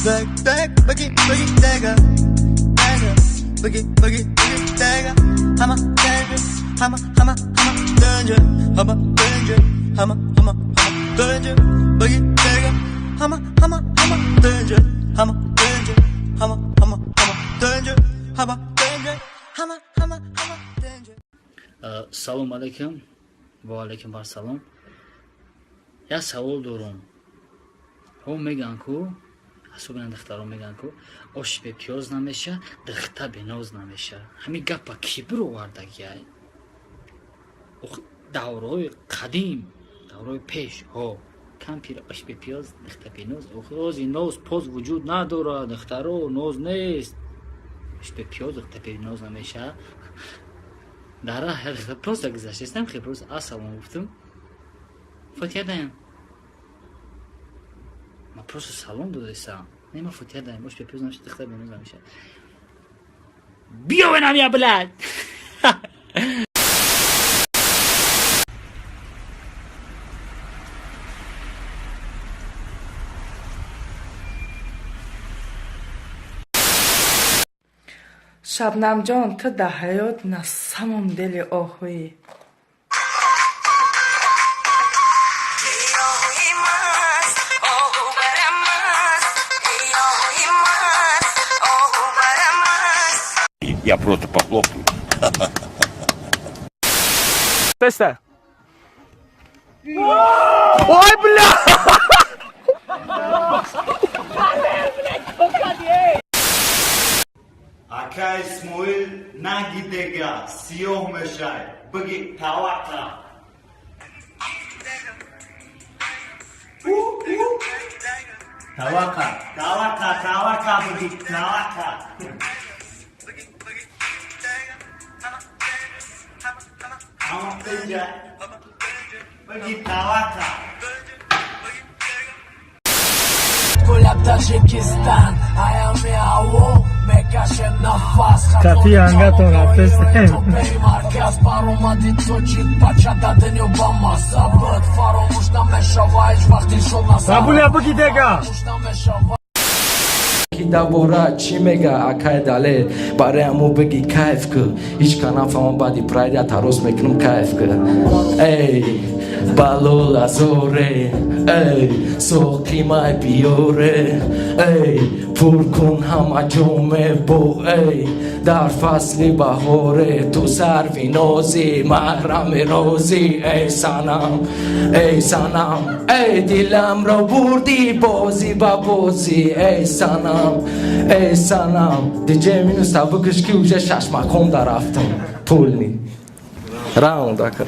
Dag, boogie, boogie, dagger, dagger, boogie, boogie, boogie, dagger. I'm a danger, I'm a, I'm a, I'm a danger, I'm a danger, I'm a, I'm a, I'm a danger, boogie, dagger. I'm a, I'm a, I'm a danger, I'm a danger, I'm a, I'm a, I'm a danger, I'm a danger, I'm a, I'm a, I'm a danger. Салом алейкум, ва алейкум вассалом. Як савол дорум. Ҳо мегӯянд ку, асобина духтаро мегӯянд ку, ош бе пиёз намеша, духта беноз намеша. Ҳамин гапа кӣ бировардагиай? Давраҳои қадим, давраҳои пеш, ҳо кампир ош бе пиёз, духта беноз. Охи ноз поз вуҷуд надорад, духтаро ноз нест. Ош бе пиёз, духта беноз намеша. Дара просто гузаштестам, хе просто ассалом гуфтум. Фотиҳа даям. Ма просто салом додестам. Не, ма фотиҳа даям. Ош бе пиёз намеша, духта беноз намеша. Биё венам я, блядь! Шабнамҷон, ту дар ҳаёт на самом деле оҳуӣ. Я просто похлопаю. Теста. Ой, бля! Ака Исмоил нагидега сиёҳ мешай, биги тавака. Тавака, тавака, тавака, биги тавака. Амапеҷа, биги тавака. Гуляб Таджикистан, аями аво мекашем нафас. Кати ангатон рафтестем. Марказ паромади тоҷик бача дадени Обама забыт фаромӯш намешава ҳеҷ вақт дилшод Бабуля, буги дега. намешава. Ки давора чӣ мега акай далер, барои ҳамо бигӣ кайф ку, ҳеҷ ка нафаҳмам, баъди прайд я тароз мекунам, кайф ку. Эй, балол азоре, эй, соқимай биёре, эй, пур кун ҳама ҷоме бо, эй, дар фасли баҳоре ту сарви нози, маҳрами розӣ, эй санам, эй санам, эй, диламро бурдӣ бозӣ ба бозӣ, эй санам, эй санам. Диҷей минус табукиш ки уже шашмақом дарафтам, пулни раунд ака.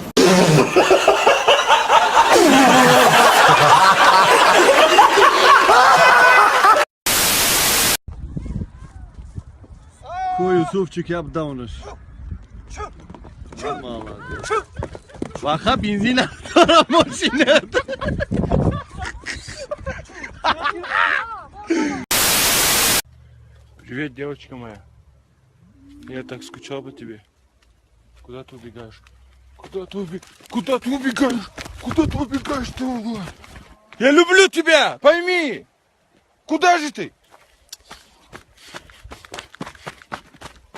Ку Юсуфчик yap даунаш. Молодец. Ваха бензин надора машинат. Привет, девочка моя. Я так скучал по тебе. Куда ты убегаешь? Куда ты убегаешь? Куда ты убегаешь, ты угла? Я люблю тебя, пойми! Куда же ты?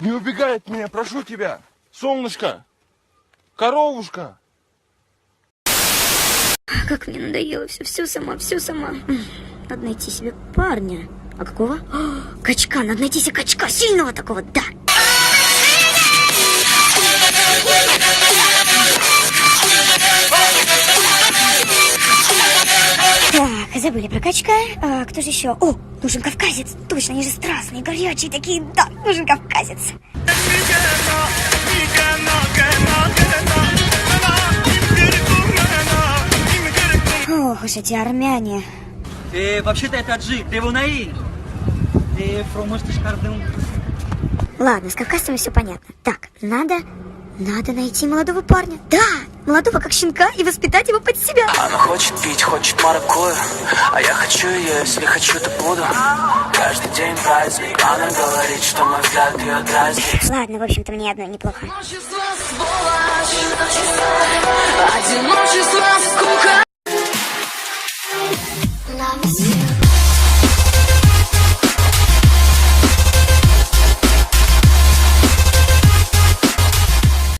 Не убегай от меня, прошу тебя. Солнышко, коровушка. Как мне надоело все, все сама, все сама. Надо найти себе парня. А какого? О, качка, надо найти себе качка, сильного такого, да. Так, забыли про качка. А, кто же еще? О, нужен кавказец. Точно, они же страстные, горячие такие. Да, нужен кавказец. Ох уж эти армяне. Вообще-то я таджик, девонаи. Ладно, с кавказцами все понятно. Так, надо найти молодого парня. Да, молодого как щенка и воспитать его под себя. Она хочет пить, хочет маракую, а я хочу ее, если хочу, то буду. Каждый день праздник, она говорит, что мой взгляд ее дразнит. Ладно, в общем-то, мне одной неплохо.